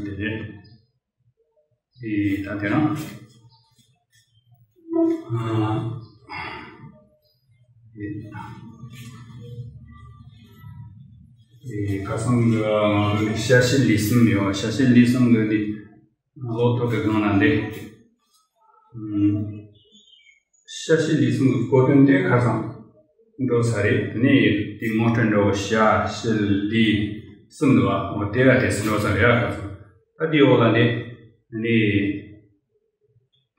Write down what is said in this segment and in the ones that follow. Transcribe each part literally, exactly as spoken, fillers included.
དེ་རེད། དེ་ད་དེ་རང་། ཨ། དེ་དེ་ཁ་སང་གི་ང་ཚོ་ནི་ཤ་ཤེད་ལས་གསུམ་ཡོད། ཤ་ཤེད་ལས་གསུམ་གི་ནི་ལོ་ཐོག་གི་སྒང་ན་འདི། ཨ། ཤ་ཤེད་ལས་གསུམ་གྱི་གོ་དོན་དེ་ཁ་སང་འགྲོ་ས་རེད། དེ་ནས་དེ་ངོ་སྤྲོད་འདྲ་བོ་ཤ་ཤེད་ལས་གསུམ་འདུག་བ། འོ་དེ་ལ་དེ་སུ་འགྲོ་ས་རེད་ཡ། ཁ་སང་ད་དེའི་འོག་ལ་ནི་ནི་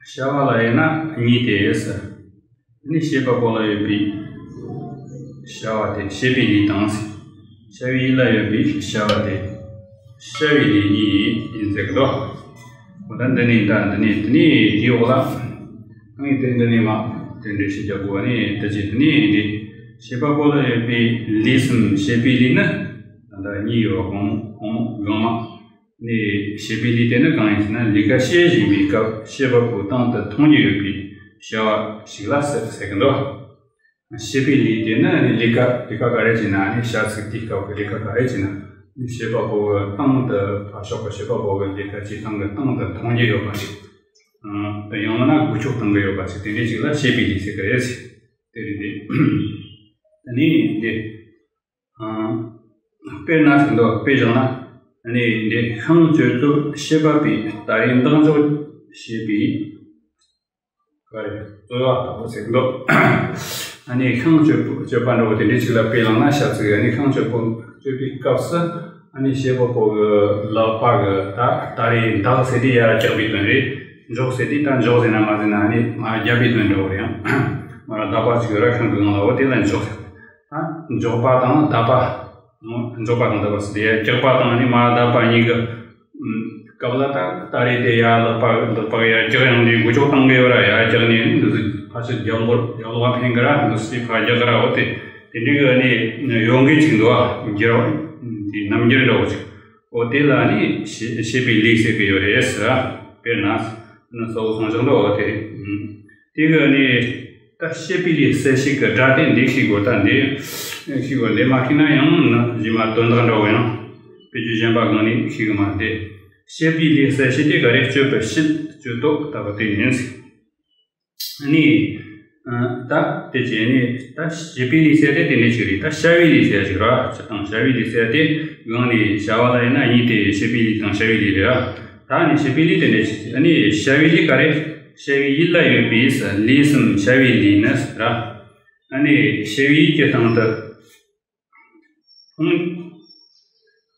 བྱ་བ་ལ་ཡིན་ན་གཉིས་དེ་ཟེར། ནི་བྱེད་པ་པོ་ལ་ཡོད་པའི་བྱ་བ་དེ་བྱེད་པའི་ལས་དང་ཟེར། བྱ་བའི་ཡུལ་ལ་ཡོད་པའི་བྱ་བ་དེ་བྱ་བའི་ལས་གཉིས་ཡིན་ཟེར་གི་འདུག་འོ་ད་འདི་ནས་ད་འདི་ནས་འདི་ནས་དེའི་འོག་ལ། ཨ་ནི་དེ་འདི་ནས་མ་དེ་འདྲ་ཞིག་རྒྱག་དགོས་པ་ནི་ད་ཅི་འདི་ནས་འདི་བྱེད་པ་པོ་ལ་ཡོད་པའི་ལས་གསུམ། བྱེད་པའི་ལས་ནི་ད་ལྟ་གཉིས་ཡོད། གོང་གོང་གོང་མ་ནི་བྱེད་པའི་ལས་དེ་ནི་གང་ཡིན་ཟེར་ན། ལས་ཀ་བྱེད་བཞིན་པའི་སྐབས་བྱེད་པ་པོའི་སྟེང་དུ་མཐོང་རྒྱུ་ཡོད་པའི་བྱ་བ་ཞིག་ལ་ཟེར་ཟེར་གི་འདུག་བྱེད་པའི་ལས་དེ་ནི་ལས་ཀ་ལས་ཀ་ག་རེ་བྱས་ན་ནི་བྱ་ཚིག་དེའི་སྐབས་ཀྱི་ལས་ཀ་ག་རེ་བྱས་ན་ནི་བྱེད་པ་པོ་གི་སྟེང་དུ་ཕར་ཕྱོགས་ཀྱི་བྱེད་པ་པོ་གི་ལས་ཀ་བྱེད་སྟངས་ཀྱི་སྟེང་དུ་མཐོང་རྒྱུ་ཡོད་པ་ཞིག་ཨ། ཡང་ན་སྒུལ་ཤུགས་གཏོང་གི་ཡོད་པ་ཞིག་དེ་འདྲའི་ཞིག་ལ་བྱེད་པའི་ལས་ཟེར་གི་རེད་ཟེར། དེ་རེད་དེ། ད་ནི་འདི། ཨ། དཔེར་ན་ཟེར་འདུག་དཔེ་བཞག་ན། ད་ནི་འདི་ཤིང་གཅོད་སྐབས་བྱེད་པ་པོས་སྟ་རེ་འདེགས་འཇོག་བྱེད་པའི། ག་རེ། རྩོལ་བ་ལྟ་བུ་ཟེར་འདུག་ཨ་ནི་ཤིང་གཅོད་གཅོད་པ་འདྲ་བོ་དེ་འདྲའི་ཅིག་ལ་དཔེ་བླངས་ན་བྱ་ཚིག་ཨ་ནི་ཤིང་གཅོད་པོ་གཅོད་པའི་སྐབས་སུ་ཨ་ནི་བྱེད་པ་པོ་གི་ལག་པ་གི་ད་སྟ་རེ་འདེགས་ཟེར་དུས་ཡར་རྒྱག་པའི་དོན་རེད། འཇོག་ཟེར་དུས་ད་འཇོག་ཟེར་ན་མ་ཟེར་ན་ཨ་ནི་མར་རྒྱབ་པའི་དོན་འདྲ་བོ་རེད། ཡང་མར་བརྡབ་པ་ཅིག་ཡོད་ར། ཤིང་གི་སྒང་ལ། འོ་དེ་ལ་འཇོག་ཟེར། ད་འཇོག་པ་དང་བརྡབ་པ། འཇོག་པ་དང་བརྡབ་པ་ཟེར་དུས་ཡར་རྒྱག་པ་དང་ཨ་ནི་མར་བརྡབ་པ་གཉིས་ཀྱི་སྐབས་ལ་ད་སྟ་རེ་དེ་ཡར་ལག་པ་ལག་པ་ཡར་རྒྱག་ཡོང་དུས་སྒུལ་ཤུགས་གཏོང་གི་ཡོད་ར། ཡར་རྒྱག་ནས་འདི་ཕར་ཕྱིར་རྒྱབ་ལོག་རྒྱབ་ལོག་འཕེན་གི་ར། འདི་སྲིད་ཕར་རྒྱག་གི་ར། འོ་དེ་དེ་འདྲའི་གི་ནི་ཡོང་གི་ཅིག་འདུག་ཨ། འགྱུར་བ་དེ་རྣམ་འགྱུར་འདྲ་བོ་ཅིག་འོ་དེ་ལ་ནི་བྱེད་བྱེད་པའི་ལས་ཟེར་གི་ཡོད་རེད་ཟེར། དཔེར་ན་ནི་གཙོ་བོ་སོང་ཅང་འདྲ་བོ་དེ་རེད། དེ་གི་ནི་ད་བྱེད་པའི་ལས་གསལ་བྱེད་ཀྱི་སྒྲ་དེ་འདི་ཤེས་དགོས། ད་འདི་ཤེས་དགོས། འདི་མ་ཤེས་ན་ཡང་ནི་རྗེས་མ་དོན་དག་འདྲ་བོ་ཡང་དཔེ་བརྗོད་གཞན་པ་སྒང་ནས་ཤེས་གི་མ་རེད། བྱེད་པའི་ལས་གསལ་བྱེད་དེ་ག་རེ། སྤྱོད་པའི་བྱེད་སྤྱོད་ལྡོག་ལྟ་བུ་དེ་ཡིན། ཨ་ནི་ད་དེ་བྱས་ནས་ད་བྱེད་པའི་ལས་ཟེར་དེ་དེ་འདྲ་ཞིག་རེད། ད་བྱ་བའི་ལས་ཟེར་ཞིག་ར། སྤྱིར་བཏང་བྱ་བའི་ལས་ཟེར་དེ་སྒང་ནས་བྱ་བ་ལ་ཡིན་ན་གཉིས་ཏེ། བྱེད་པའི་ལས་དང་བྱ་བའི་ལས་རེད་ར། ད་ནི་བྱེད་པའི་ལས་དེ་འདྲ་ཞིག་ཨ་ནི་བྱ་བའི་ལས་ག་རེ། བྱ་བའི་ཡུལ་ལ་ཡོད་པའི་ལས་གསུམ་བྱ་བའི་ལས་ནི་ཟེར་ར། ཨ་ནི་བྱ་བའི་ཡུལ་གྱི་སྟེང་དུ་མཐོང་།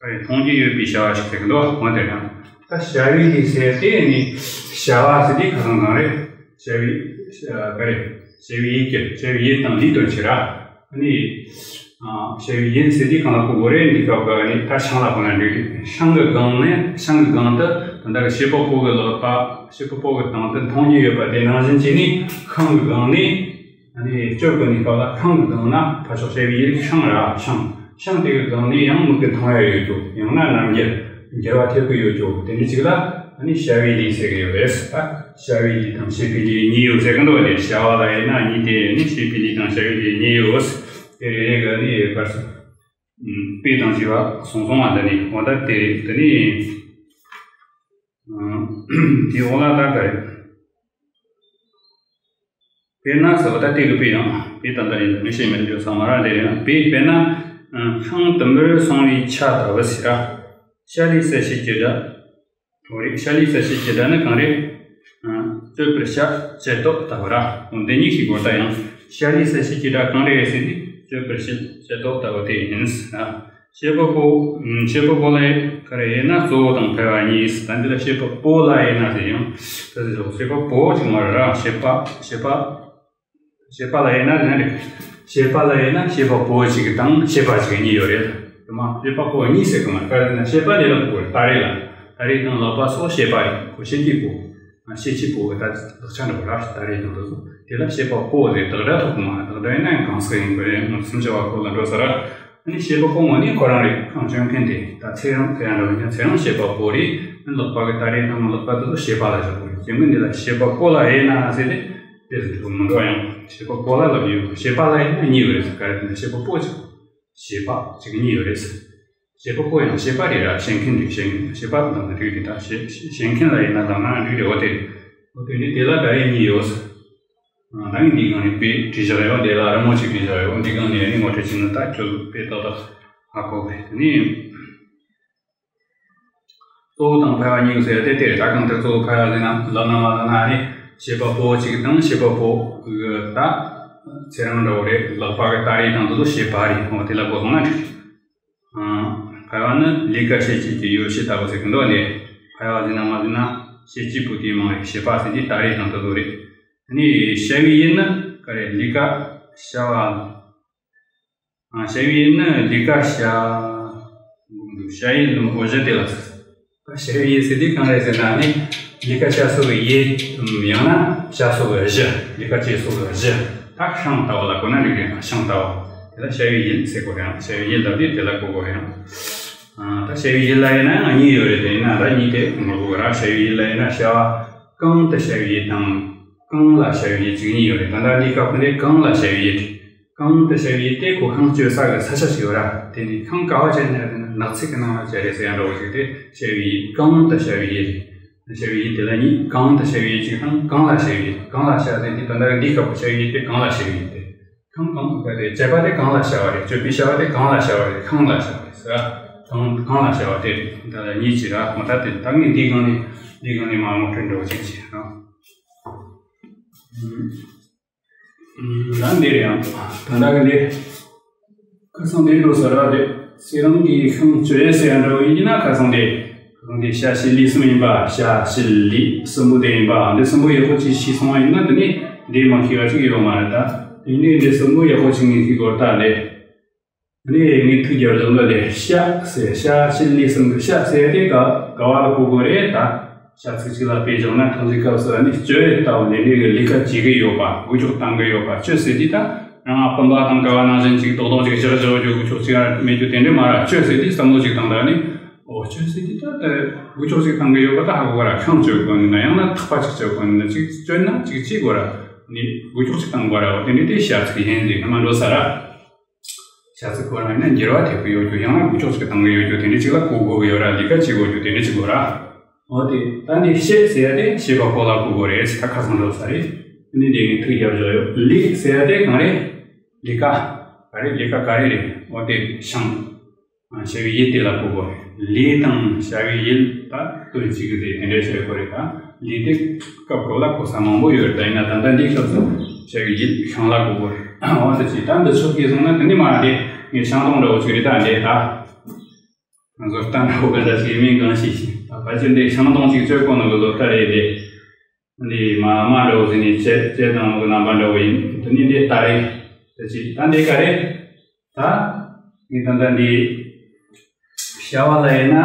ཨ་ནི་མཐོང་རྒྱུ་ཡོད་པའི་བྱ་བ་ཞིག་ཟེར་གི་འདུག་འོ་དེ་རང་ད་བྱ་བའི་ལས་ཟེར་དེ་ནི་བྱ་བ་ཟེར་དེ་ཁ་སང་གང་རེད། བྱ་བའི་ག་རེ། བྱ་བའི་ཡུལ་གྱི་བྱ་བའི་ཡུལ་དང་ལས་དོན་བྱེད་ར། ཨ་ནི་བྱ་བའི་ཡུལ་ཟེར་དེ་གང་ལ་གོ་དགོས་རེད། འདི་སྐབས་ཀྱི་ནི་ད་ཤིང་ལ་གོ་ན་འགྲིག་རེད། ཤིང་གི་སྒང་ནས་ཤིང་གི་སྒང་དུ་ད་ལྟ་གི་བྱེད་པ་པོ་གི་ལག་པ་བྱེད་པ་པོ་གི་སྟེང་དུ་མཐོང་རྒྱུ་ཡོད་པ་དེ་ནང་བཞིན་གྱིས་ནི་ཤིང་གི་སྒང་ནས། ཨ་ནི་སྤྱོད་པའི་གནས་སྐབས་ལ་ཤིང་གི་སྒང་ན་ཕར་ཕྱོགས་བྱ་བའི་ཡུལ་ཤིང་ར། ཤིང་ཤིང་དེ་གི་སྒང་ནས་ཡང་མིག་གིས་མཐོང་ཡ་ཡོད་ཀྱོ། ཡང་ན་རྣམ་འགྱུར་འགྱུར་བ་ཐེབས་ཀྱི་ཡོད་ཀྱོ། དེ་འདྲ་ཅིག་ལ་ཨ་ནི་བྱ་བའི་ལས་ཟེར་གི་ཡོད་རེད། ད་བྱ་བའི་ལས་དང་བྱེད་པའི་ལས་གཉིས་ཡོད་ཟེར་གི་འདུག་དེ་བྱ་བ་ལ་ཡིན་ན་གཉིས་ཏེ། ཨ་ནི་བྱེད་པའི་ལས་དང་བྱ་བའི་ལས་གཉིས་ཡོད། དེ་རེ་རེ་གི་ཨ་ནི་ཡོད་པར་སོང་། དཔེ་དང་བཅས་པ་སོང་སོང་བ་འདི་ནི། འོ་ད་དེ་རེད། དེ་ནི་དེ་འོ་ལ་ད་ག་རེད། དཔེར་ན་ཟེར་བ་ད་དེ་གི་དཔེ་ཡང་དཔེ་ད་ལྟ་ཡིན་ད་ངས་བཤད་མེད་རྒྱུ་ཚང་མ་ར་དེ་རེད། ཡང་དཔེ་དཔེར་ན་ཤིང་དུམ་བུར་སོང་བའི་ཆ་ལྟ་བུ་ཟེར་ར། བྱ་ལས་གསལ་བྱེད་ཀྱི་སྒྲ། འོ་རེད། བྱ་ལས་གསལ་བྱེད་ཀྱི་སྒྲ་ནི་གང་རེད། སྤྱོད་པའི་བྱ་སྤྱི་ལྡོག་ལྟ་བུ་ར། འོ་འདི་གཉིས་ཤིག་གོ། ད་ཡང་བྱ་ལས་གསལ་བྱེད་ཀྱི་སྒྲ་གང་རེད་ཟེར་དུས་སྤྱོད་པའི་བྱ་སྤྱི་ལྡོག་ལྟ་བུ་དེ་ཡིན་ཟེར་ན། བྱེད་པ་པོ། བྱེད་པ་པོ་ལ་ག་རེ་ཡིན་ན་གཙོ་བོ་དང་འཕེལ་བ་གཉིས། ད་འདི་ལ་བྱེད་པ་པོ་ལ་ཡིན་ན་ཟེར་ཡང་། ད་ཟེར་བྱེད་པ་པོ་ཅིག་མ་རེད་ར། བྱེད་པ། བྱེད་པ། བྱེད་པ་ལ་ཡིན་ན་ཟེར་ན་རེད། བྱེད་པ་ལ་ཡིན་ན་བྱེད་པ་པོ་ཅིག་དང་བྱེད་པ་ཅིག་གཉིས་ཡོད་རེད། དེ་མ་བྱེད་པ་པོ་གཉིས་ཟེར་གི་མ་རེད། ག་རེ་ཟེར་ན་བྱེད་པ་འདི་ལ་གོ་རེད། སྟ་རེ་ལ། སྟ་རེ་དང་ལག་པ་སོགས་བྱེད་པ་རེད། ཁོ་བྱེད་ཀྱི་པོ། ཨ། བྱེད་ཀྱི་པོ་གི་ད་ལག་ཆ་འདྲ་བོ་ར། སྟ་རེ་དང་དེ་ཚོ་དེ་ལ་བྱེད་པ་པོ་ཟེར། བཏགས་སྒྲ་ཐོགས་མ་རེད། བཏགས་སྒྲ་ཡིན་ན་ཡང་གང་ཟག་ཡིན་དགོས་རེད། ངོ་སུམ་ཅུ་བ་ཁོ་ལ་འགྲོ་ས་ར། ཨ་ནི་བྱེད་པ་པོ་ངོ་ནས་ཁོ་རང་རེད། ཁང་སྐྱོན་མཁན་དེ་ད་ཚེ་རིང་ཚེ་རིང་འདྲ་བོ་ཡིན་ན་ཚེ་རིང་བྱེད་པ་པོ་རེད། ཨ་ནི་ལག་པ་གི་སྟ་རེ་དང་ལག་པ་དེ་ཚོ་བྱེད་པ་ལ་བཞག་དགོས་རེད། རྐྱེན་གྱིས་འདི་ལ་བྱེད་པ་པོ་ལ་ཡིན་ན་ཟེར་ཏེ་དེ་ཚོ་མི་འགྲོ། ཡང་བྱེད་པ་པོ་ལ་ལབ་ཡོད། བྱེད་པ་ལ་ཡིན་ན་གཉིས་ཡོད་རེད་ཟེར། ག་རེ་ཟེར་ན་བྱེད་པ་པོ་གཅིག་བྱེད་པ་གཅིག་གཉིས་ཡོད་རེད་ཟེར། བྱེད་པ་པོ་ཡང་བྱེད་པ་རེད་ར། བྱེད་མཁན་རེད། བྱེད་མཁན། བྱེད་པ་དང་རིགས་རེད། ད་བྱེད་བྱེད་མཁན་ལ་ཡིན་ན་ལབ་ན་རིགས་རེད། འོ་དེ་རེད། འོ་དེ་ནི་དེ་ལ་ག་རེ་གཉིས་ཡོད། ཨ། ད་ངས་འདིའི་སྒང་ནས་དཔེ་བྲིས་བཞག་ཡོད། དེ་ལ་རི་མོ་ཅིག་བྲིས་བཞག་ཡོད། འདིའི་སྒང་ནས་ནི་ངོ་སྤྲོད་བྱས་ན་ད་ཁྱོད་དཔེ་ཏག་ཏག་ཧ་གོ་གི། དེ་ནི། གཙོ་བོ་དང་ཕལ་བ་གཉིས་ཟེར་ཏེ་དེ་རེད། ད་གང་ལྟར་གཙོ་བོ་ཕལ་བ་ཟེར་ན་ལབ་ན་མ་ལབ་ན་རེད། བྱེད་པ་པོ་གཅིག་དང་བྱེད་པ་པོ་གི་ད་ཚེ་རིང་འདྲ་བོ་རེད། ལག་པ་གི་སྟ་རེ་དང་དེ་ཚོ་བྱེད་པ་རེད། འོ་དེ་ལ་གོ་སོང་ན་འགྲིག། ཨ། ཕལ་བ་ནི་ལས་ཀ་བྱེད་བྱེད་ཀྱི་ཡོ་བྱད་ལྟ་བུ་ཟེར་གི་འདུག་ལས། ཕལ་བ་ཟེར་ན་མ་ཟེར་ན་བྱེད་བྱེད་པོ་དེའི་མིང་རེད། བྱེད་པ་ཟེར་དེ་སྟ་རེ་དང་དེ་ཚོ་རེད། ཨ་ནི་བྱ་བའི་ཡུལ་ནི་ག་རེ། ལས་ཀ་བྱ་བ། ཨ། བྱ་བའི་ཡུལ་ནི་ལས་ཀ་བྱ། བྱ་ཡུལ་ནི་འོ་བྱ་དེ་ལ་ཟེར། ད་བྱ་བའི་ཡུལ་ཟེར་དུས་གང་རེད་ཟེར་ན་ནི། ལས་ཀ་བྱ་སོ་གི་ཡུལ། ཡང་ན་བྱ་སོ་གི་གཞི། ལས་ཀ་བྱེད་སོ་གི་གཞི། ད་ཤིང་ལྟ་བུ་ལ་གོ་ན་འགྲིག་རེད། ཤིང་ལྟ་བུ། དེ་ལ་བྱ་བའི་ཡུལ་ཟེར་གོ་རེད། བྱ་བའི་ཡུལ་ལབ་དུས་དེ་ལ་གོ་དགོས་རེད། ཨ། ད་བྱ་བའི་ཡུལ་ལ་ཡིན་ན་ཡང་གཉིས་ཡོད་རེད། དེ་ཡིན་ན་ད་གཉིས་དེ་ངོ་གོ་གི་ར། བྱ་བའི་ཡུལ་ལ་ཡིན་ན་བྱ་བ་གང་དུ་བྱ་བའི་ཡུལ་དང་། གང་ལ་བྱ་བའི་ཡུལ་གཅིག་གཉིས་ཡོད་རེད། ད་ལྟ་འདིའི་སྐབས་འདི་གང་ལ་བྱ་བའི་ཡུལ་རེད། གང་དུ་བྱ་བའི་ཡུལ་དེ་ཁོ་ཤིང་གཅོད་ས་གི་ས་ཆ་ཞིག་ཡོད་ར། དེ་ནི་ཤིང་ག་བ་ཅན་ཡང་ན་ནགས་ཚལ་གྱི་ནང་ལ་བྱ་རེད་ཟེར་ཡང་འདྲ་བོ་ཞིག་དེ་བྱ་བའི་ཡུལ། གང་དུ་བྱ་བའི་ཡུལ་རེད། བྱ་བའི་ཡུལ་དེ་ལ་གཉིས། གང་དུ་བྱ་བའི་ཡུལ་གཅིག་དང་། གང་ལ་བྱ་བའི་ཡུལ། གང་ལ་བྱ་ཟེར་དེ་ད་ལྟ་འདིའི་སྐབས་ཀྱི་བྱ་བའི་ཡུལ་དེ་གང་ལ་བྱ་བའི་ཡུལ་དེ། གང་གང་ག་དེ་བྱེད་པ་དེ་གང་ལ་བྱ་བ་རེད། སྤྱོད་པའི་བྱ་བ་དེ་གང་ལ་བྱ་བ་རེད། ཤིང་ལ་བྱ་བ་རེད་ཟེར། གང་གང་ལ་བྱ་བ་དེ་རེད། ད་ལ་གཉིས་ཀྱི་ར། མ་ད་དེ་ད་ངས་འདིའི་སྒང་ནས་འདིའི་སྒང་ནས་མ་ངོ་སྤྲོད་འདྲ་བོ་ཅིག་བྱས་ར། ད་འདིར་ཡང་ད་ལྟ་གི་འདི་ཁ་སང་འདི་འགྲོ་ས་ར་དེ་ཚེ་རིང་གིས་ཤིང་གཅོད་ཡས་ཟེར་ཡ་འདྲ་བོ་ཡིན་ན། ཁ་སང་དེ་ཁ་སང་དེ་བྱ་བྱེད་ལས་གསུམ་ཡིན་པ། བྱ་བྱེད་ལས་གསུམ་པོ་དེ་ཡིན་པ། འདི་གསུམ་པོ་ཡག་པོ་ཅིག་ཤེས་སོང་བ་ཡིན་ན་དེ་ནས་འདི་མ་ཤེས་པ་ཅིག་ཡོད་མ་རེད། ད་དེ་ནས་འདི་གསུམ་པོ་ཡག་པོ་ཅིག་ངས་ཤེས་དགོས་རེད། ད་འདི། ནས་ངས་ཐུགས་རྒྱལ་བཞག་ལ་ལས་བྱ་ཟེར། བྱ་བྱེད་ལས་གསུམ་གྱི་བྱ་ཟེར་དེ་ག་ག་བ་ལ་གོ་དགོས་རེད། ད་བྱ་ཚིག་གཅིག་ལ་དཔེ་བཞག་ན་ཐང་ཅིག་སྐབས་སུ་ནི་སྤྱོད་ལྟ་བུ་འདི་འདྲའི་གི་ལས་ཀ་བྱེད་ཀྱི་ཡོད་པ། འགུལ་སྐྱོད་གཏང་གི་ཡོད་པ། སྤྱོད་ཟེར་དུས་ད་རང་ང་སྤུན་པ་དང་ག་བ་ནང་བཞིན་ཅིག་རྡོག་རྡོག་ཅིག་བཞག་བཞག་རྒྱུ་འགུལ་སྐྱོད་ཅིག་མེད་རྒྱུ་དེ་འདྲ་མ་རེད། སྤྱོད་ཟེར་དུས་བསམ་བློ་ཅིག་བཏང་ད་ནི། འོ་སྤྱོད་ཟེར་དུས་ད་འགུལ་སྐྱོད་ཅིག་གཏང་གི་ཡོད་པ་ད་ཧ་གོ་ག་ར། ཤིང་གཅོད་དགོས་ནི་ན། ཡང་ན་ཐག་པ་ཅིག་གཅོད་དགོས་ནི་ན། ཅིག་གཅོད་ན་ཅིག་བྱེད་དགོས་ར། ནི་འགུལ་སྐྱོད་ཅིག་གཏང་དགོས་ར། འོ་དེ་འདྲ་དེ་བྱ་ཚིག་ཡིན་ཟེར་ན་མ་འགྲོ་ས་ར། བྱ་ཚིག་ཁོ་རང་ཡིན་ན་འགྱུར་བ་ཐེབས་ཀྱི་ཡོད་རྒྱུ། ཡང་ན་འགུལ་སྐྱོད་ཅིག་གཏང་གི་ཡོད་རྒྱུ་དེ་འདྲ་ཅིག་ལ་གོ་དགོས་ཀྱི་ཡོད་ར། ལས་ཀ་བྱེད་དགོས་རྒྱུ་དེ་འདྲ་ཅིག་དགོས་ར། འོ་དེ་ད་འདི་བྱེད་ཟེར་ཡ་དེ་བྱེད་པ་པོ་ལ་གོ་དགོས་རེད། ད་ཁ་སང་འགྲོ་ས་རེད། འདི་འདི་ངས་ཐུགས་རྒྱལ་བཞག་ཡོད། ལས་ཟེར་ཡ་དེ་གང་རེད། ལས་ཀ་ག་རེ། ལས་ཀ་ག་རེ་རེད། འོ་དེ་ཤིང་། བྱ་བའི་ཡུལ་དེ་ལ་གོ་དགོས་རེད། ལས་དང་བྱ་བའི་ཡུལ་ད་དོན་གཅིག་གི་དེ་དེ་འདྲ་བྱེད་དགོས་རེད། ད་ལས་དེ་སྐབས་སྐབས་ལ་གོ་ས་མང་པོ་ཡོད་རེད། ད་ཡིན་ན་ད་ལྟ་འདིའི་སྐབས་སུ་བྱ་བའི་ཡུལ་ཤིང་ལ་གོ་དགོས་རེད། འོ་དེ་ཅི་ད་འདི་ཚོ་སྐྱེས་སོང་ན་དེ་ནི་མ་དེ་ངས་ཤིང་སྡོང་འདྲ་བོ་ཅིག་རེད། ད་འདི་ད་ང་ཚོ་རྟ་འདྲ་བོ་ག་འདྲ་ཞིག་མིན་གང་ཞིག་ད་ཕལ་ཆེར་འདི་ཤིང་སྡོང་ཅིག་གཅོད་དགོས་ནོ་གི་བཟོ་ལྟ་རེད། དེ་འདི་མ་མ་འདྲ་བོ་ཟིན་ནས་བྱེད་བྱེད་དང་གི་རྣམ་པ་འདྲ་བོ་ཡིན། དེ་ནི་འདི་ལྟ་རེད། དེ་ཅི་ད་འདི་ག་རེད། ད་ངས་ད་ལྟ་འདི་བྱ་བ་ལ་ཡིན་ན་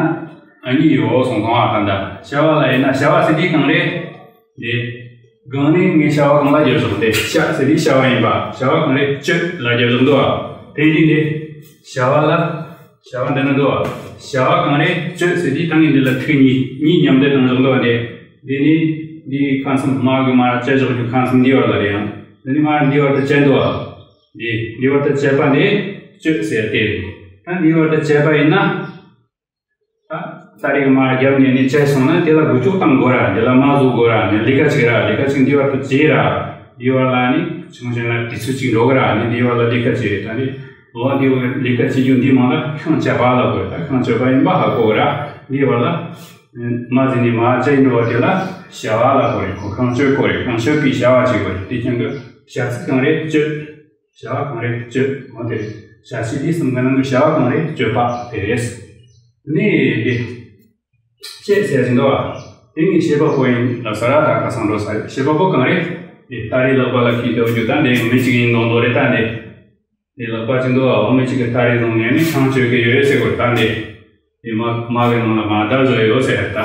ཨ་གཉིས་ཡོད་སོང་སོང་ཨ། ད་ལྟ་བྱ་བ་ལ་ཡིན་ན་བྱ་བ་ཟེར་དུས་གང་རེད། འདི་གང་ནས་ངས་བྱ་བ་གང་ལ་རྒྱབ་བཞག་འདི་བྱ་ཟེར་དུས་བྱ་བ་ཡིན་པ། བྱ་བ་གང་རེད། སྤྱོད་ལ་རྒྱབ་བཞག་འདུག་ཨ། དེ་འདི་འདི་བྱ་བ་ལ་བྱ་བ་འདི་ན་འདུག་ཨ། བྱ་བ་གང་རེད། སྤྱོད་ཟེར་དུས་ད་ངས་འདི་ལ་ཐིག་གཉིས་གཉིས་མཉམ་འདེགས་བཏང་བཞག་འདུག་ཨ། འདི་འདི་ནི་འདི་ཁ་ཚུམ་མ་གི་མ་ར་བཅད་བཞག་རྒྱུ་ཁ་ཚུམ་འདི་བར་ལ་རེད་ཨ། འདི་ནི་མ་ར་འདི་བར་དུ་བཅད་འདུག་ཨ། འདི་འདི་བར་དུ་བཅད་པ་འདི་སྤྱོད་ཟེར་ཏེ། ད་འདི་བར་དུ་བཅད་པ་ཡིན་ན། ད་ད་རེས་མ་རྒྱབ་ནས་ནི་བཅད་སོང་ན་དེ་ལ་འགུལ་སྐྱོད་གཏང་དགོས་ར། འདི་ལ་མ་བཟོ་དགོས་ར། ནི་ལས་ཀ་ཅིག་ར། ལས་ཀ་ཅིག་འདི་བར་དུ་བྱེད་ར། འདི་བར་ལ་ནི་ཆུང་ཆུང་ལ་དུས་ཚོད་ཅིག་འགྲོ་གི་ར། ནི་འདི་བར་ལ་ལས་ཀ་བྱེད་རེད། ད་ནི་འོ་འདི་བར་ལས་ཀ་བྱེད་རྒྱུ་འདི་མང་ལ་ཤིང་བཅད་པ་ལ་གོ་རེད། ད་ཤིང་བཅད་པ་ཡིན་པ་ཧ་གོ་གི་ར། འདི་བར་ལ་མ་ཟིན་ནས་མ་བཅད་འགྲོ་བ་དེ་ལ་བྱ་བ་ལ་གོ་རེད། ཁོ་ཤིང་གཅོད་གོ་རེད། ཤིང་གཅོད་པའི་བྱ་བ་བྱེད་གོ་རེད། དེ་ཀྱང་གི་བྱ་ཚིག་གང་རེད། སྤྱོད། བྱ་བ་གང་རེད། སྤྱོད། འོ་དེ་རེད། བྱ་བྱེད་ལས་གསུམ་གི་ནང་གི་བྱ་བ་གང་རེད། སྤྱོད་པ་དེ་རེད། ནི་དེ་བྱེད་ཟེར་བཞིན་དུ་བ། དེ་ངས་བྱེད་པ་པོ་ཡིན་ལ་ས་ར། ད་ཁ་སང་འགྲོ་ས་རེད། བྱེད་པ་པོ་གང་རེད། དེ་སྟ་རེ་ལག་པ་ལ་ཁྱེར་འདུག་རྒྱུ་ད་འདི་མི་གཅིག་ཡིན་མདོག་མདོག་རེད། ད་འདི་དེ་ལག་པ་གཅིག་འདུག་བ། འོ་མི་གཅིག་གི་སྟ་རེ་བཟུང་ནས་ནི་ཤིང་གཅོད་ཀྱི་ཡོད་རེད་ཟེར་གོ་རེད། ད་འདི་དེ་མ་མ་གི་ནང་ལ་མ་བརྡར་བཟོ་ཡོད་ཟེར། ད་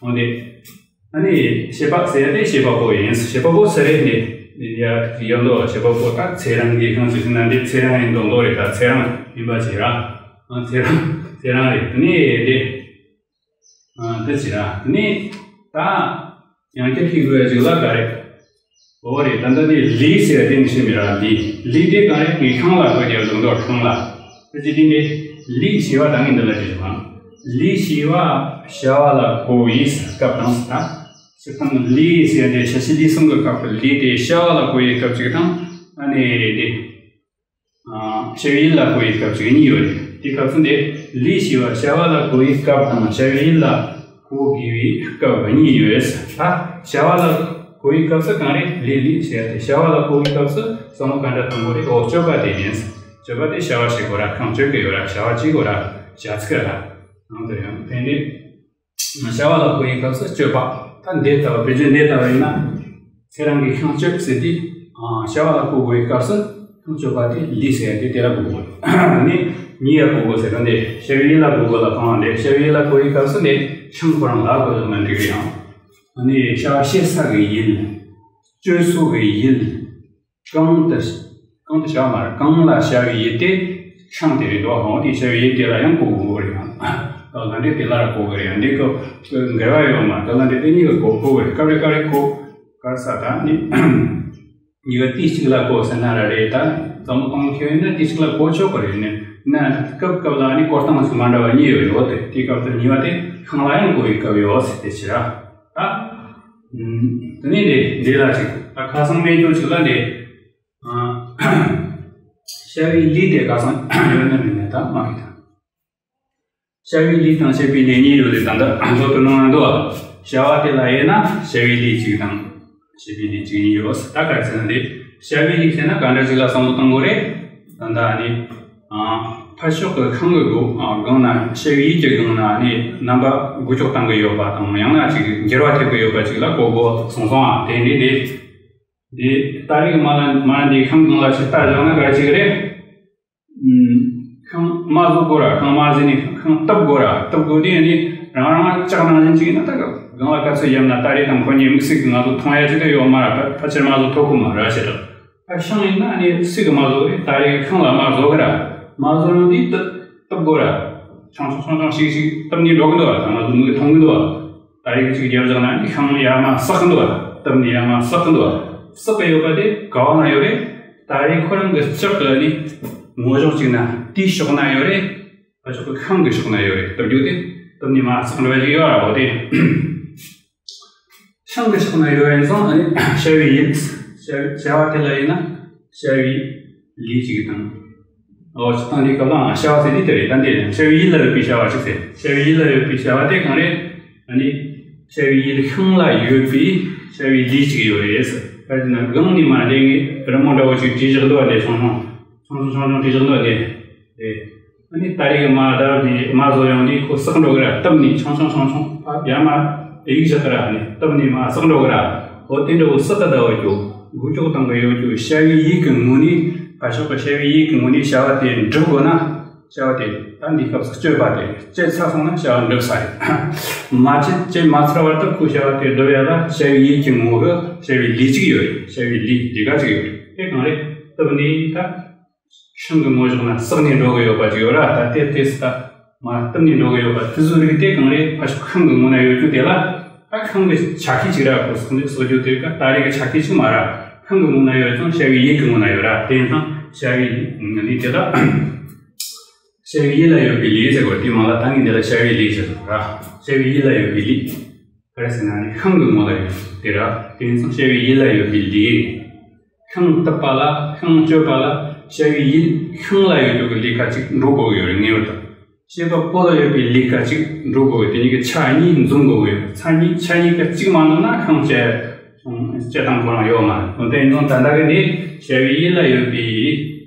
འོ་འདི། ཨ་ནི་བྱེད་པ་ཟེར་ཡ་དེ་བྱེད་པ་པོ་ཡིན། བྱེད་པ་པོ་ཟེར་རེད་ནི། ཡ་ཡོད་འདུག་བྱེད་པ་པོ་ད་ཚེ་རིང་གི་ཤིང་ཟེར་ན་འདི་ཚེ་རིང་ཡིན་མདོག་མདོག་རེད། ད་ཚེ་རིང་ཡིན་པ་བྱེད་ར། ཨ་ཚེ་རིང་ཚེ་རིང་རེད། དེ་ནི་དེ་ཨ་དེ་བྱེད་ར། དེ་ནི་ད་ཡང་བསྐྱར་ཤེས་དགོས་ཡ་ཅིག་ལ་ག་རེད། འོ་རེད། ད་ལྟ་དེ་ལས་ཟེར་ཡ་དེ་ནི་ཤེས་མི་ར། ལས་ལས་དེ་ག་རེད། ངས་ཤིང་ལ་གོ་རྒྱབ་བཞག་འདུག་ཤིང་ལ་དེ་ཅི་དེ་ནི། ལས་བྱས་པ་ད་ངས་འདི་ལ་བྲིས་པ། ལས་བྱས་པ་བྱ་བ་ལ་གོ་བའི་སྐབས་དང་ཟེར་ད། སྤྱིར་བཏང་ལས་ཟེར་ཏེ་བྱ་བྱེད་ལས་གསུམ་གྱི་སྐབས་སུ་ལས་དེ་བྱ་བ་ལ་གོ་བའི་སྐབས་གཅིག་དང་། ཨ་ནི་དེ། བྱ་བའི་ཡུལ་ལ་གོ་བའི་སྐབས་གཅིག་གཉིས་ཡོད་རེད། དེའི་སྐབས་སུ་འདི་ལས་བྱས་པ་བྱ་བ་ལ་གོ་བའི་སྐབས་དང་བྱ་བའི་ཡུལ་ལ་གོ་དགོས་པའི་སྐབས་གཉིས་ཡོད། ད་བྱ་བ་ལ་གོ་བའི་སྐབས་སུ་གང་རེད། ལས་ལས་བྱས་ཏེ། བྱ་བ་ལ་གོ་བའི་སྐབས་སུ་བསམ་བློ་ག་འདྲ་གཏོང་དགོས་རེད། འོ་སྤྱོད་པ་དེ་ཡིན། སྤྱོད་པ་དེ་བྱ་བ་བྱེད་དགོས་ར། ཁང་སྤྱོད་ཀྱི་ཡོད་ར། བྱ་བ་བྱེད་དགོས་ར། བྱ་ཚིག་ར། ནང་དུ་ཡང་དེ་ནི། བྱ་བ་ལ་གོ་བའི་སྐབས་སུ་སྤྱོད་པ། ད་འདི་ལྟ་བུ་བེད་སྤྱོད་འདི་ལྟ་བུ་ཡིན་ན། ཁྱེད་རང་གིས་ཤིང་གཅོད་ཟེར་དུས། བྱ་བ་ལ་གོ་དགོས་པའི་སྐབས་སུ་ཤིང་གཅོད་པ་དེ་ལས་ཟེར་ཡ་དེ་དེ་ལ་གོ་དགོས། ནི་མྱི་ལ་གོ་དགོས་ཟེར་ན་འདི་བྱ་བའི་ཡུལ་ལ་གོ་དགོས་ལ་གང་འདི་བྱ་བའི་ཡུལ་ལ་གོ་བའི་སྐབས་སུ་འདི་ཤིང་ཁོ་རང་ལ་གོ་དགོས་ན་འགྲིག་གི་ཡང་། ནི་བྱ་བ་བྱེད་ས་གི་ཡུལ། གཅོད་ས་གི་ཡུལ། གང་དུ། གང་དུ་བྱ་བ་མ་རེད། གང་ལ་བྱ་བའི་ཡུལ་དེ་ཤིང་དེ་རེད་འདུག་འོ་དེ་བྱ་བའི་ཡུལ་དེ་ལ་ཡང་གོ་དགོས་རེད། ཡང་ད་ལ་འདྲེ་དེ་ལ་གོ་དགོས་རེད། ཡང་འདི་གོ་འགལ་བ་ཡོད་མ་རེད། ད་ལ་འདྲེ་དེ་གཉིས་ཀ་གོ་གོ་དགོས་རེད། སྐབས་རེ་སྐབས་རེ་གོ་གར་ས་ད་ནི་གཉིས་ཀ་དུས་གཅིག་ལ་གོ་ཟེར་ན་ར་རེད། ད་བསམ་བློ་གཏོང་མཁན་ཡིན་ན་དུས་གཅིག་ལ་གོ་ཆོག་གི་རེད། ནི་ན་སྐབས་སྐབས་ལ་ནི་གོ་སྟངས་སུ་མ་འདྲ་བ་གཉིས་ཡོད་རེད། འོ་དེ་དེའི་སྐབས་དེ་གཉིས་པ་དེ་ཤིང་ལ་ཡང་གོ་བའི་སྐབས་ཡོད་ཟེར་དེ་ཕྱིར་ར། ད། དེ་ནས་འདི་འདི་ལ་ཅིག་ད་ཁ་སང་སྨན་སྐྱོར་ཅིག་ལ་འདི། བྱ་བའི་ལས་དེ་ཁ་སང་ཡོད་ན་མེད་ན་ད་མ་རེད་ད། བྱ་བའི་ལས་དང་བྱེད་པའི་ལས་གཉིས་ཡོད་རེད། ད་ལྟ་མདོ་དོན་ནང་འདུག་བ། བྱ་བ་དེ་ལ་དབྱེ་ན་བྱ་བའི་ལས་གཅིག་དང་། བྱེད་པའི་ལས་གཅིག་གཉིས་ཡོད། ད་ག་རེ་ཟེར་ན་འདི། བྱ་བའི་ལས་ཟེར་ན་ག་འདྲ་ཅིག་ལ་བསམ་བློ་གཏོང་དགོས་རེད། ད་ལྟ་ནི། ཨ། ཕར་ཕྱོགས་ཀྱི་ཤིང་གི་སྒོ་ཨ་སྒང་ན་བྱ་བའི་ཡུལ་གྱི་སྒང་ན་ནི་རྣམ་པ་འགུལ་སྐྱོད་གཏང་གི་ཡོད་པ་དང་། ཡང་ན་ཅིག་འགྱུར་བ་ཐེབས་ཀྱི་ཡོད་པ་ཅིག་ལ་གོ་དགོས་སོང་སོང་ཨ། དེ་ནི་འདི། འདི་སྟ་རེ་གི་མ་ལ་མ་ལ་འདི་ཤིང་སྒང་ལ་ཅིག་ལྟ་བཞག་ན་ག་རེ་ཅིག་རེད། ཨུམ། ཤིང་མ་བཟོ་དགོས་ར། ཤིང་མ་བཟོས་ནས་ཤིང་བཏབ་དགོས་ར། བཏབ་དགོས་དུས་ནི་རང་རང་ལྕགས་ནང་བཞིན་ཅིག་ཡིན་ན་ད་སྒང་ལ་ག་ཚོད་ཡབ་ན་སྟ་རེ་དང་ཁོ་གཉིས་དམིགས་བསལ་གྱི་ང་ཚོ་མཐོང་ཡ་ཅིག་ད་ཡོད་མ་ར། ཕ་ཕལ་ཆེར་མ་བཟོ་ཐུབ་ཀྱི་མ་ར་ཞེ་དྲག་ད་ཤིང་ཡིན་ན་ནི་སུས་གི་མ་བཟོ་རེད། ད་རེས་ཤིང་ལ་མ་བཟོ་གི་ར། མ་བཟོ་རུང་དེ་བཏབ་བཏབ་དགོས་ར། ཆུང་ཆུང་ཆུང་ཆུང་ཞིག་ཞིག་བཏབ་ནས་འགྲོ་གི་འདུག་བ། ད་ང་ཚོ་མིག་མཐོང་གི་འདུག་བ། ད་རེས་ཅིག་རྒྱབ་བཞག་ན་ནི་ཤིང་ཡར་མར་ཟག་གི་འདུག་བ། བཏབ་ནས་ཡར་མར་ཟག་གི་འདུག་བ། ཟག་གི་ཡོད་པ་དེ་ག་བ་ན་ཡོད་རེད། ད་རེས་ཁོ་རང་གི་ལྕགས་གི་ནི་ངོ་ཕྱོགས་གཅིག་ན་དེའི་ཕྱོགས་ན་ཡོད་རེད། ཕར་ཕྱོགས་ཀྱི་ཤིང་གི་ཕྱོགས་ན་ཡོད་རེད། བཏབ་རྒྱུ་དེ་བཏབ་ནས་མར་ཟག་འགྲོ་བ་ཞིག་ཡོད་ར། འོ་དེ། ཤིང་གི་ཕྱོགས་ན་ཡོད་ཡིན་ཙང་ཨ་ནི་བྱ་བའི་ཡུལ། བྱ་བྱ་བ་དེ་ལ་ཡིན་ན་བྱ་བའི་ལས་གཅིག་དང་། འོ་སྤྱིར་བཏང་འདི་སྐབས་ལའང་བྱ་བ་ཟེར་དུས་དེ་རེད། ད་འདི་ནི་བྱ་བའི་ཡུལ་ལ་ཡོད་པའི་བྱ་བ་གཅིག་ཟེར། བྱ་བའི་ཡུལ་ལ་ཡོད་པའི་བྱ་བ་དེ་གང་རེད། ཨ་ནི་བྱ་བའི་ཡུལ་ཤིང་ལ་ཡོད་པའི་བྱ་བའི་ལས་གཅིག་ཡོད་རེད་ཟེར། ག་རེ་ཟེར་ན་སྒང་ནས་མར་འདི་ངས་རི་མོ་འདྲ་བོ་ཅིག་བྲིས་བཞག་འདུག་བ། འདི་ཆུང་ཆུང་ཆུང་ཆུང་ཆུང་བྲིས་བཞག་འདུག་བ། འདི། རེད། ཨ་ནི་སྟ་རེ་གི་མར་བརྡབས་ནས་མར་བཟོ་ཡོང་དུས་ཁོ་ཟག་འགྲོ་གི་ར། བཏབ་ནས་ཆུང་ཆུང་ཆུང་ཆུང་ཕར་ཡར་མར་གཡུག་བཞག་གི་ར། ཨ་ནི་བཏབ་ནས་མར་ཟག་འགྲོ་གི་ར། འོ་དེ་འདྲ་བོ་ཟག་གི་ཟླ་བ་ཅོ་འགུལ་སྐྱོད་གཏོང་གི་ཡོད་ཅོ། བྱ་བའི་ཡུལ་གྱི་ངོས་ནས་ཕར་ཕྱོགས་ཀྱི་བྱ་བའི་ཡུལ་གྱི་ངོས་ནས་བྱ་བ་དེ་འགྲུབ་དགོས་ན། བྱ་བ་དེ་ད་འདིའི་སྐབས་སུ་སྤྱོད་པ་དེ་སྤྱད་ཚར་སོང་ན་བྱ་བ་འགྲུབ་ས་རེད། མ་སྤྱད་སྤྱད་མ་ཚར་བར་དུ་ཁོའི་བྱ་བ་དེ་འགྲུབ་ཡ་ལ་བྱ་བའི་ཡུལ་གྱི་ངོ་བོ་བྱ་བའི་ལས་གཅིག་ཡོད་རེད། བྱ་བའི་ལས་ལས་ཀ་གཅིག་ཡོད་རེད། དེ་གང་རེད། བཏབ་ནས་ད། ཤིང་གི་ངོ་ཕྱོགས་ན་ཟག་ནས་འགྲོ་གི་ཡོད་པ་ཅིག་ཡོད་ར། ད་དེ་དེ་སི་ད་མར་བཏབ་ནས་འགྲོ་གི་ཡོད་པ་དེ་ཚོའི་རིགས་དེ་གང་རེད། ཕར་ཕྱོགས་ཤིང་གི་ངོ་ན་ཡོད་རྒྱུ་དེ་ལ་ད་ཤིང་གི་ཆ་ཤས་ཅིག་ར། ཁོ་ཟག་འདི་ཟག་རྒྱུ་དེ་ག་སྟ་རེ་གི་ཆ་ཤས་ཅིག་མ་ར། ཤིང་གི་ངོ་ན་ཡོད་ཙང་བྱ་བའི་ཡུལ་གྱི་ངོ་ན་ཡོད་ར། དེ་ཡིན་ཙང་བྱ་བའི་ལས་དེ་ལ་བྱ་བའི་ཡུལ་ལ་ཡོད་པའི་ལས་ཟེར་གོ། དེ་མ་ལ་ད་ངས་འདི་ལ་བྱ་བའི་ལས་ཟེར་ར། བྱ་བའི་ཡུལ་ལ་ཡོད་པའི་ལས། ག་རེ་ཟེར་ན་ནི་ཤིང་གི་ངོ་ལ་ཡོད་དེ་ར། དེ་ཡིན་ཙང་བྱ་བའི་ཡུལ་ལ་ཡོད་པའི་ལས། ཤིང་བཏབ་པ་ལ་ཤིང་གཅོད་པ་ལ་བྱ་བའི་ཡུལ་ཤིང་ལ་ཡོད་རྒྱུ་གི་ལས་ཀ་ཅིག་འགྲོ་དགོས་ཀྱི་ཡོད་རེད། ངེས་པར་དུ་བྱེད་པ་པོ་ལ་ཡོད་པའི་ལས་ཀ་ཅིག་འགྲོ་དགོས་ཀྱི་ཡོད། དེ་གཉིས་ཀྱི་ཆ་གཉིས་འཛོམས་དགོས་ཀྱི་ཡོད། ཆ་གཉིས་ཆ་གཉིས་ཀ་གཅིག་མ་འཛོམས་ན་ཤིང་བྱེད་བྱེད་སྟངས་ཁོ་རང་ཡོད་མ་རེད། འོན་ཏེ་ཡིན་ཙང་ད་ལྟ་གི་འདི་བྱ་བའི་ཡུལ་ལ་ཡོད་པའི།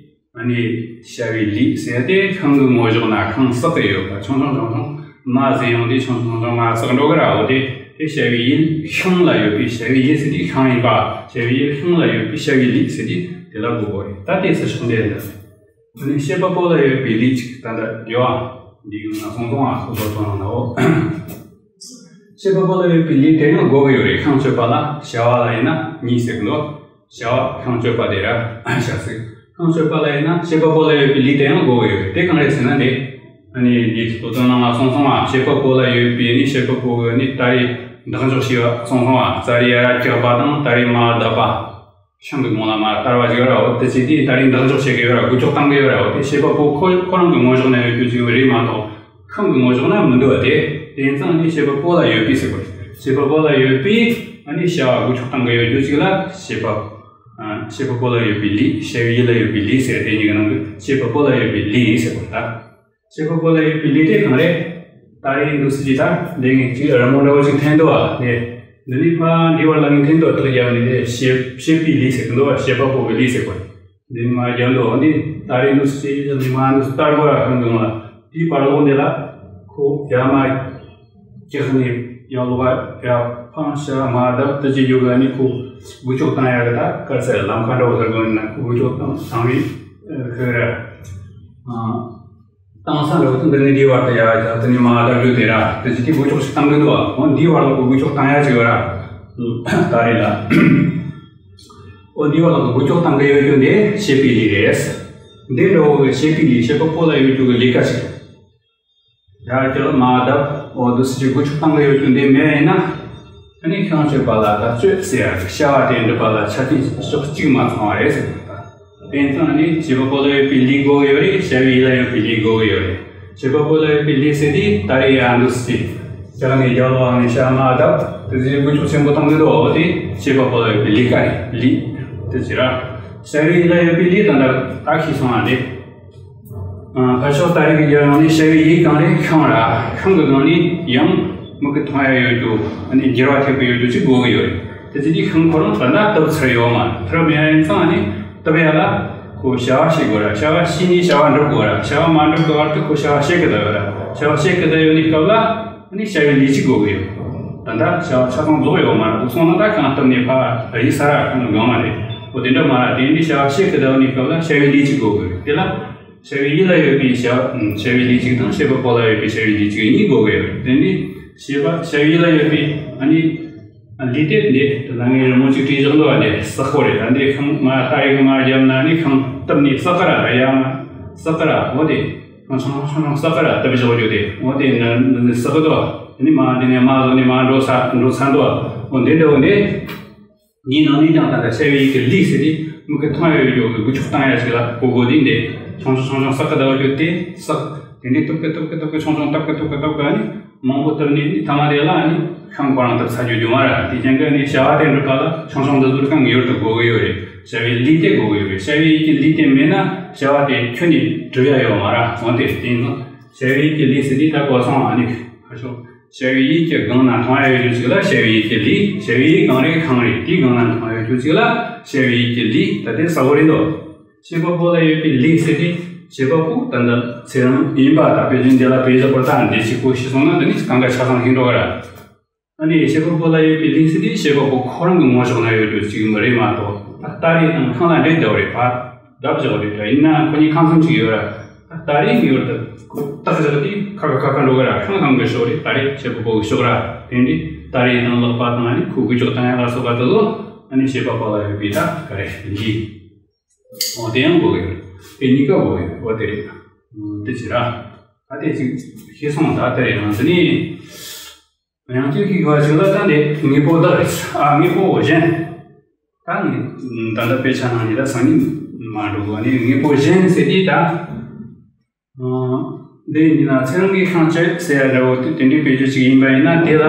ཨ་ནི་བྱ་བའི་ལས་ཟེར་ཏེ་ཤིང་གི་ངོ་ཕྱོགས་ན་ཤིང་ཟག་གི་ཡོད་པ་ཆུང་ཆུང་ཆུང་ཆུང་མར་ཟིན་ཡོང་དུས་ཆུང་ཆུང་ཆུང་ཆུང་མར་ཟག་འགྲོ་གི་ར། འོ་དེ་དེ་བྱ་བའི་ཡུལ་ཤིང་ལ་ཡོད་པའི་བྱ་བའི་ཡུལ་ཟེར་དུས་ཤིང་ཡིན་པ། བྱ་བའི་ཡུལ་ཤིང་ལ་ཡོད་པའི་བྱ་བའི་ལས་ཟེར་དུས་དེ་ལ་གོ་དགོས་རེད། ད་དེ་ཚོ་ཕྱོགས་འདི་རེད། ཨ་ནི་བྱེད་པ་པོ་ལ་ཡོད་པའི་ལས་ཅིག་ད་ལྟ་ཡོད་ཨ། འདི་གི་ང་སོང་སོང་ཨ་སོ་སོ་སོང་ན་འོ། བྱེད་པ་པོ་ལ་ཡོད་པའི་ལས་དེ་ཡང་དགོས་ཀྱི་ཡོད་རེད། ཤིང་གཅོད་པ་ལ་བྱ་བ་ལ་ཡིན་ན་གཉིས་ཟེར་གི་འདུག་བྱ་བ་ཤིང་གཅོད་པ་དེ་ར་བྱ་ཚིག་ཤིང་གཅོད་པ་ལ་ཡིན་ན་བྱེད་པ་པོ་ལ་ཡོད་པའི་ལས་དེ་ཡང་དགོས་ཀྱི་ཡོད་རེད། དེ་གང་རེད་ཟེར་ན་འདི། ཨ་ནི་འདི་སློབ་ཚན་ནང་ལ་སོང་སོང་ཨ། བྱེད་པ་པོ་ལ་ཡོད་པའི་ནི་བྱེད་པ་པོ་གི་ནི་ད་རེས་བདག་འཇོག་བྱས་པ་སོང་སོང་ཨ། ཙ་རི་ཡ་ར་རྒྱག་པ་དང་ད་རེས་མ་བརྡབ་པ། ཤིང་གི་ངོ་ལ་མར་བསྟར་བ་ཞིག་ཡོད་ར། འོ་དེ་ཅི་དེ་ད་རེས་འདེགས་འཇོག་བྱེད་ཀྱི་ཡོད་ར། འགུལ་སྐྱོད་གཏང་གི་ཡོད་ར། འོ་དེ་བྱེད་པ་པོ་ཁོ་ཁོ་རང་གི་ངོ་ཕྱོགས་ན་ཡོད་རྒྱུ་ཅིག་རེད་མ་གཏོགས། ཤིང་གི་ངོ་ཕྱོགས་ན་མི་འདུག་བ། དེ་དེ་ཡིན་ཙང་ནི་བྱེད་པ་པོ་ལ་ཡོད་པའི་ཟེར་བ་རེད། བྱེད་པ་པོ་ལ་ཡོད་པའི་ཨ་ནི་བྱ་བ་འགུལ་སྐྱོད་གཏང་གི་ཡོད་རྒྱུ་ཅིག་ལ་བྱེད་པ། ཨ། བྱེད་པ་པོ་ལ་ཡོད་པའི་ལུས། བྱ་བའི་ཡུལ་ལ་ཡོད་པའི་ལུས་ཟེར། དེ་གཉིས་ཀྱི་ནང་གི་བྱེད་པ་པོ་ལ་ཡོད་པའི་ལུས་ཟེར་བ་རེད། བྱེད་པ་པོ་ལ་ཡོད་པའི་ལུས་དེ་གང་རེད། ད་རེས་འདུག་སེ་ཅིག་ད་འདི་ངས་ཅིག་རི་མོ་འདྲ་བོ་ཅིག་འཐེན་འདུག་བ། དེ་འདི་ནི་ཕ་འདི་བར་ལ་ངས་འཐེན་འདུག་བ། ཐག་རྒྱབ་ནས་དེ་བྱེད་བྱེད་པའི་ལུས་ཟེར་གི་འདུག་བ། བྱེད་པ་པོ་གི་ལུས་ཟེར་བ་རེད། འདི་ནི་མར་རྒྱབ་འདུག་བ། འདི་ད་རེས་འདུག་སེ་ཅིག་འདི་མར་འདུག་སེ་བསྟར་དགོས་ར། ཁོང་གི་ངོ་ལ་དེའི་བར་ལོགས་འདི་ལ་ཁོ་ཡར་མར་བཀྱགས་ནས་ཡར་ལོག་ག་ཡར་འཕངས་ཤ་མར་བརྡབ་དེ་ཅིག་རྒྱུ་ག་ནི་ཁོ་འགུལ་སྐྱོད་བཏང་ཡག་གི་ད་དཀའ་ཚེགས་ལམ་ཁ་འདྲ་བོ་ཟེར་དགོས་ན། ཁོ་འགུལ་སྐྱོད་བཏང་བཏང་བའི་ཁོ་ར། བཏང་ས་འདྲ་བོ་དེ་འདི་ནས་འདིའི་བར་དུ་ཡར་བརྒྱབ། དེ་ནས་མར་བརྡབ་རྒྱུ་དེ་ར། དེ་ཅིག་དེ་འགུལ་སྐྱོད་ཅིག་བཏང་གི་འདུག་བ། འོ་འདིའི་བར་ལ་ཁོ་འགུལ་སྐྱོད་བཏང་ཡག་ཅིག་ཡོད་ར། ད་རེས་ལ། འོ་འདིའི་བར་ལ་ཁོ་འགུལ་སྐྱོད་བཏང་གི་ཡོད་རྒྱུ་འདི་བྱེད་པའི་ལུས་རེད། འདི་འདྲ་བོ་གི་བྱེད་པའི་ལུས། བྱེད་པ་པོ་ལ་ཡོད་རྒྱུ་གི་ལས་ཀ་ཅིག་ཡར་བཀྱགས་མར་བརྡབ། འོ་འདུག་སེ་ཅིག་འགུལ་སྐྱོད་བཏང་གི་ཡོད་རྒྱུ་འདི་མེད་ཡིན་ན། ཨ་ནི་ཤིང་གཅོད་པ་ལ་ད་གཅོད་ཟེར་ཡག་གི་བྱ་བ་དེ་འགྲུབ་པ་ལ་ཆ་རྐྱེན་ཕྱོགས་གཅིག་མ་ཚང་བ་རེད་ཟེར་གི་འདུག་ད། དེ་ཡིན་ཙང་ཨ་ནི་བྱེད་པ་པོ་ལ་ཡོད་པའི་ལུས་དགོས་གི་ཡོད་རེད། བྱ་བའི་ཡུལ་ལ་ཡོད་པའི་ལུས་དགོས་གི་ཡོད་རེད། བྱེད་པ་པོ་ལ་ཡོད་པའི་ལུས་ཟེར་དུས་ད་རེས་ཡར་འདུག་སེ་བཀྱགས་ནས་རྒྱབ་ལོགས་ནས་ཤ་མར་བརྡབ། དེ་ཚོའི་འགུལ་སྐྱོད་ཆེན་པོ་གཏོང་གི་འདུག་འོ་དེ་བྱེད་པ་པོ་ལ་ཡོད་པའི་ལུས་ཀ་རེད། ལུས་དེ་ཅི་ར། བྱ་བའི་ཡུལ་ལ་ཡོད་པའི་ལུས་ད་ལྟ་ད་ཤེས་སོང་བ་རེད། ཨ། ཕར་ཕྱོགས་ད་རེས་ཀྱི་རྒྱབ་ནས་བྱ་བའི་ཡུལ་གང་རེད། ཤིང་ར། ཤིང་གི་སྒང་ནས་ཡང་མིག་གིས་མཐོང་ཡག་ཡོད་རྒྱུ། ཨ་ནི་འགྱུར་བ་ཐེབས་ཀྱི་ཡོད་རྒྱུ་ཅིག་དགོས་ཀྱི་ཡོད་རེད། དེ་ཅི་དེ་ཤིང་ཁོ་རང་ད་ལྟ་གཏུབ་ཚར་ཡོད་མ་རེད། གཏུབ་ཡག་ཡིན་ཙང་ཨ་ནི་གཏུབ་ཡག་ལ་ཁོ་བྱ་བ་བྱེད་དགོས་ར། བྱ་བ་བྱས་ནས་བྱ་བ་འགྲུབ་དགོས་ར། བྱ་བ་མ་འགྲུབ་ཀྱི་བར་དུ་ཁོ་བྱ་བ་བྱེད་ཀྱི་བསྡད་ཡོད་ར། བྱ་བ་བྱེད་ཀྱི་བསྡད་ཡོད་ནི་སྐབས་ལ་ཨ་ནི་བྱ་བའི་ལུས་ཅིག་དགོས་ཀྱི་ཡོད། ད་ལྟ་བྱ་བ་ཆ་ཚང་རྫོགས་ཡོད་མ་རེད། འདུག་སོང་ན་ད་ཤིང་གཏུབ་ནས་ཕར་རིལ་ཚར་ར། ཁོ་འགྲོ་མ་རེད། འོ་དེ་འདྲ་མ་རེད། དེ་ནི་བྱ་བ་བྱེད་ཀྱི་བསྡད་ཡོད་ནི་སྐབས་ལ་བྱ་བའི་ལུས་ཅིག་དགོས་ཀྱི་ཡོད་རེད། དེ་ལ། བྱ་བའི་ཡུལ་ལ་ཡོད་པའི་བྱ་བ། བྱ་བའི་ལུས་གཅིག་དང་བྱེད་པ་པོ་ལ་ཡོད་པའི་བྱ་བའི་ལུས་གཅིག་གཉིས་དགོས་ཀྱི་ཡོད་རེད། དེ་ནི་བྱེད་པ་བྱ་བའི་ཡུལ་ལ་ཡོད་པའི་ཨ་ནི་ལུས་དེ་འདི་ད་ལྟ་ངས་རི་མོ་གཅིག་བྲིས་བཞག་འདུག་བ། འདི་སག་པོ་རེད། ད་འདི་ཤིང་མར་ད་རེས་ཀྱི་མར་བརྒྱབ་ན་ནི་ཤིང་གཏུབ་ནས་སག་གི་ར། ད་ཡར་མར་སག་གི་ར། འོ་དེ་ཆུང་ཆུང་ཆུང་ཆུང་སག་གི་ར། གཏུབ་བཞག་རྒྱུ་དེ། འོ་དེ་ནི་འདི་ནི་སག་གི་འདུག་བ། དེ་ནི་མར་འདི་ནས་མར་བཟོ་ནས་མར་འགྲོ་ཚར་འགྲོ་ཚར་འདུག་བ། འོ་འདི་འདྲ་བོ་འདི། འདིའི་ནང་ནས་ཀྱང་ད་ལྟ་བྱ་བའི་ཡུལ་གྱི་ལུས་ཟེར་དེ་མིག་གིས་མཐོང་ཡག་ཡོད་རྒྱུ་གི་འགུལ་སྐྱོད་བཏང་ཡག་ཅིག་ལ་གོ་དགོས་དུས། འདི་ཆུང་ཆུང་ཆུང་ཆུང་སག་གི་བསྡད་ཡོད་རྒྱུ་དེ་སག། དེ་འདྲའི་གཏུབ་ཀི་གཏུབ་ཀི་གཏུབ་ཀི་ཆུང་ཆུང་གཏུབ་ཀི་གཏུབ་ཀི་གཏུབ་ཀི་ཨ་ནི་མང་པོ་གཏུབ་ནས་ནི་མཐའ་མ་དེ་ལ་ཨ་ནི་ཤིང་ཁོ་རང་གཏུབ་ཚར་རྒྱུ་རྒྱུ་མ་རེད། དེ་རྐྱེན་གྱིས་ནི་བྱ་བ་དེ་འགྲུབ་པ་ལ་ཆུང་ཆུང་འདི་ཚོ་རྐང་ངེས་པར་དུ་དགོས་ཀྱི་ཡོད་རེད། བྱ་བའི་ལུས་དེ་དགོས་ཀྱི་ཡོད་རེད། བྱ་བའི་ཡུལ་གྱི་ལུས་དེ་མེད་ན་བྱ་བ་དེ་ཁྱོན་ནས་འགྲུབ་ཡག་ཡོད་མ་རེད། འོན་ཏེ་དེ་ཡིན་ན་བྱ་བའི་ཡུལ་གྱི་ལུས་ཟེར་དུས་ད་གོ་སོང་། ཨ་ནི་ཁ་ཕྱོགས། བྱ་བའི་ཡུལ་གྱི་སྒང་ན་མཐོང་ཡག་ཡོད་རྒྱུ་ཅིག་ལ་བྱ་བའི་ཡུལ་གྱི་ལུས། བྱ་བའི་ཡུལ་གང་རེད། ཤིང་རེད། དེའི་སྒང་ན་མཐོང་ཡག་ཡོད་རྒྱུ་ཅིག་ལ་བྱ་བའི་ཡུལ་གྱི་ལུས། ད་དེ་གསལ་པོ་རེད་འདུག་བྱེད་པ་པོ་ལ་ཡོད་པའི་ལུས་ཟེར་དུས་བྱེད་པ་པོ་ད་ལྟ་ཚེ་རིང་ཡིན་པ་ད་དཔེ་ཅན་འདི་ལ་དཔེ་བཞག་པར་ད་འདི་གཅིག་པོ་ཤེས་སོང་ན་འདི་ནི་གང་ག་ཆ་ཚང་ཤེས་འགྲོ་གི་ར། ཨ་ནི་བྱེད་པ་པོ་ལ་ཡོད་པའི་ལུས་ཟེར་དུས་བྱེད་པ་པོ་ཁོ་རང་གི་ངོ་ཕྱོགས་ན་ཡོད་རྒྱུ་ཅིག་མ་རེད་མ་གཏོགས། ད་སྟ་རེ་དང་ཤིང་ལ་འདྲེས་བསྡད་པ་རེད། ཕར་བརྡབ་བཞག་རེད། ད་ཡིན་ན་ཁོ་གཉིས་ཁང་གསུམ་ཅིག་ཡོད་ར། ད་སྟ་རེ་ངེས་པར་དུ་ཁོ་བཏགས་བཞག་དུས་ཁ་ཁ་ཁ་ཁ་འགྲོ་གི་ར། ཤིང་སྒང་གི་ཕྱོགས་རེད། སྟ་རེ་བྱེད་པ་པོ་གི་ཕྱོགས་ར། དེ་འདྲའི་སྟ་རེ་དང་ལག་པ་དང་ཨ་ནི་ཁོ་འགུལ་སྐྱོད་བཏང་ཡག་ལ་སོགས་པ་དེ་ཚོ་ཨ་ནི་བྱེད་པ་པོ་ལ་ཡོད་པའི་ད་ག་རེ་ལུས། འོ་དེ་ཡང་དགོས་ཀྱི་ཡོད་རེད། དེ་གཉིས་ཀ་དགོས་ཀྱི་ཡོད་རེད། འོ་དེ་རེད། དེ་ཅི་ར། ད་དེ་ཅིག་ཤེས་སོང་། ད་དེ་རེད། ཡང་དེ་ནས། ཡང་ཅིག་ཤེས་དགོས་ཅིག་ལ་ད་འདི་དངོས་པོ་བདག་རེད། ཨ། དངོས་པོ་གཞན། ད་ངས་ད་ལྟ་དཔེ་ཆ་ནང་ནས་ད་སང་ཉིན་མ་འགྲོ་གོ་ནས་དངོས་པོ་གཞན་ཟེར་དུས་ད། ཨ། འདི་ཡིན་ན་ཚེ་རིང་གིས་ཤིང་གཅོད་ཟེར་ཡག་འདྲ་བོ་དེ་དེ་འདྲའི་དཔེ་བརྗོད་ཅིག་ཡིན་པ་ཡིན་ན། དེ་ལ་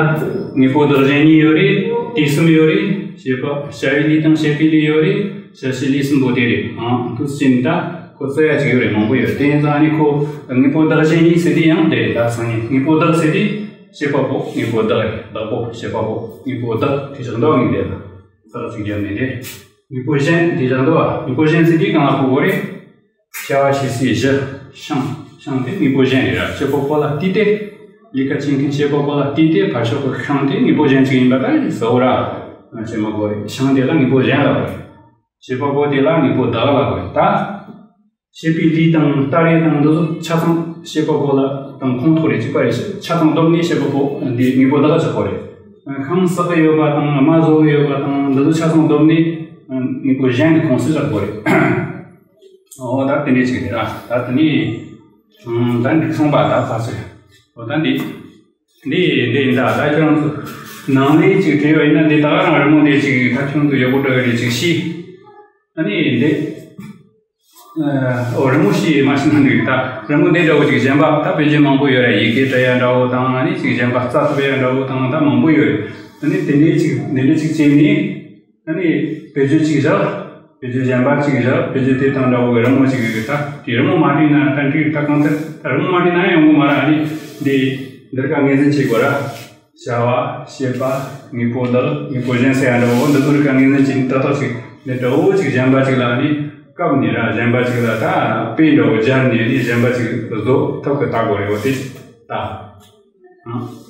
དངོས་པོ་བདག་གཞན་གཉིས་ཡོད་རེད། དུས་གསུམ་ཡོད་རེད། བྱེད་པ་བྱ་བའི་ལུས་དང་བྱེད་པའི་ལུས་ཡོད་རེད། བྱ་བྱེད་ལུས་གསུམ་པོ་དེ་རེད། ཨང་། འདུག་སེ་བྱས་ནས་ད་ཁོ་རྩོད་ཡག་ཅིག་ཡོད་རེད། མང་པོ་ཡོད། དེ་ཡིན་ཙང་ཨ་ནི་ཁོ་དངོས་པོ་བདག་གཞན་གཉིས་ཟེར་དུས་ཡང་དེ་རེད། ད་སང་ཉིན་དངོས་པོ་བདག་ཟེར་དུས། བྱེད་པ་པོ་དངོས་པོ་བདག་རེད། བདག་པོ། བྱེད་པ་པོ་དངོས་པོ་བདག་དེ་བཞག་འདུག་ངས་འདི་ལ་རྩ་ཅིག་བརྒྱབ་ནས་དེ། དངོས་པོ་གཞན་དེ་བཞག་འདུག་བ། དངོས་པོ་གཞན་ཟེར་དུས་གང་ལ་གོ་དགོས་རེད། བྱ་བ་བྱེད་སའི་གཞི། ཤིང་། ཤིང་དེ་དངོས་པོ་གཞན་རེད་ར། བྱེད་པ་པོ་ལ་ལྟོས་ཏེ། ལས་ཀ་བྱེད་མཁན་བྱེད་པ་པོ་ལ་ལྟོས་ཏེ་ཕར་ཕྱོགས་ཀྱི་ཤིང་དེ་དངོས་པོ་གཞན་ཅིག་ཡིན་པ་ད་གཟབ་པོ་ར། བྱེད་མ་དགོས་རེད། ཤིང་དེ་ལ་དངོས་པོ་གཞན་ལབ་དགོས་རེད། བྱེད་པ་པོ་དེ་ལ་དངོས་པོ་བདག་ལབ་དགོས་རེད་ད། བྱེད་པའི་ལུས་དང་སྟ་རེ་དང་འདི་ཚོ་ཆ་ཚང་བྱེད་པ་པོ་ལ་དང་ཁོངས་གཏོགས་རེད། གཅིག་པ་རེད། ཆ་ཚང་བསྡོམས་ནས་བྱེད་པ་པོ་འདི་དངོས་པོ་བདག་བཞག་དགོས་རེད། ཤིང་བསགས་ཀྱི་ཡོད་པ་དང་རྨ་བཟོ་གི་ཡོད་པ་དང་འདི་ཚོ་ཆ་ཚང་བསྡོམས་ནས་དངོས་པོ་གཞན་གྱི་ཁོངས་སུ་བཞག་དགོས་རེད། འོ་ད་དེ་འདྲས་ཅིག་རེད་ར། ད་དེ་ནས་ད་འགྲིག་སོང་པ། ད་ཕར་ཚུར། འོ་ད་འདི། འདི་འདི་ཡིན་ད། ད་ཁྱོད་རང་ཚོ་ནང་ལས་ཅིག་བྲིས་པ་ཡིན་ན་འདི་ད་ག་རང་རི་མོ་འདི་ཅིག་ད་ཁྱོད་ཚོ་ཡག་པོ་འདྲ་གི་རེད། ཅིག་ཤེས། ཨ་ནི་འདི། ཨོ་རི་མོ་ཞིག་མ་ཤེས་ན་འགྲིག་ད་རི་མོ་འདི་འདྲ་བོ་ཅིག་གཞན་པ་ད་བེད་སྤྱོད་མང་པོ་ཡོད་ར། ཡི་གེ་འབྲི་ཡ་འདྲ་བོ་དང་ཨ་ནི་ཅིག་གཞན་པ་རྩ་ཐུབ་ཡ་འདྲ་བོ་དང་ད་མང་པོ་ཡོད་རེད། ཨ་ནི་དེ་འདྲའི་ཅིག་འདི་འདྲའི་ཅིག་བྱས་ནས་ཨ་ནི་བེད་སྤྱོད་ཅིག་བཞག་བེད་སྤྱོད་གཞན་པ་ཅིག་བཞག་བེད་སྤྱོད་དེ་དང་འདྲ་བོ་གི་རི་མོ་ཅིག་ཡོད་རེད། ད་དེ་རི་མོ་མ་བྲིས་ན་ད་འགྲིག་ད་གང་ལྟར་ད་རི་མོ་མ་བྲིས་ན་ཡོང་གི་མ་རེད། ཨ་ནི་འདི་འདིར་ཀ་ངོས་འཛིན་བྱེད་དགོས་ར། བྱ་བ། བྱེད་པ། དངོས་པོ་འདི། དངོས་པོ་གཞན་ཟེར་ཡ་འདྲ་བོ་འདི་ཚོ་རིགས་ཀ་ངོས་འཛིན་བྱས་ནས་ཏག་ཏག་ཅིག་འདི་འདྲ་བོ་ཅིག་གཞན་པ་ཅིག་ལ་ནི་བཀབ་ནས་ར། གཞན་པ་ཅིག་ལ་ད་དཔེ་འདྲ་བོ་སྦྱར་ནས་ནི་གཞན་པ་ཅིག་བཟོ་ཐུབ་ཀི་ལྟ་དགོས་རེད། འོ་དེ་ད། ཨང་།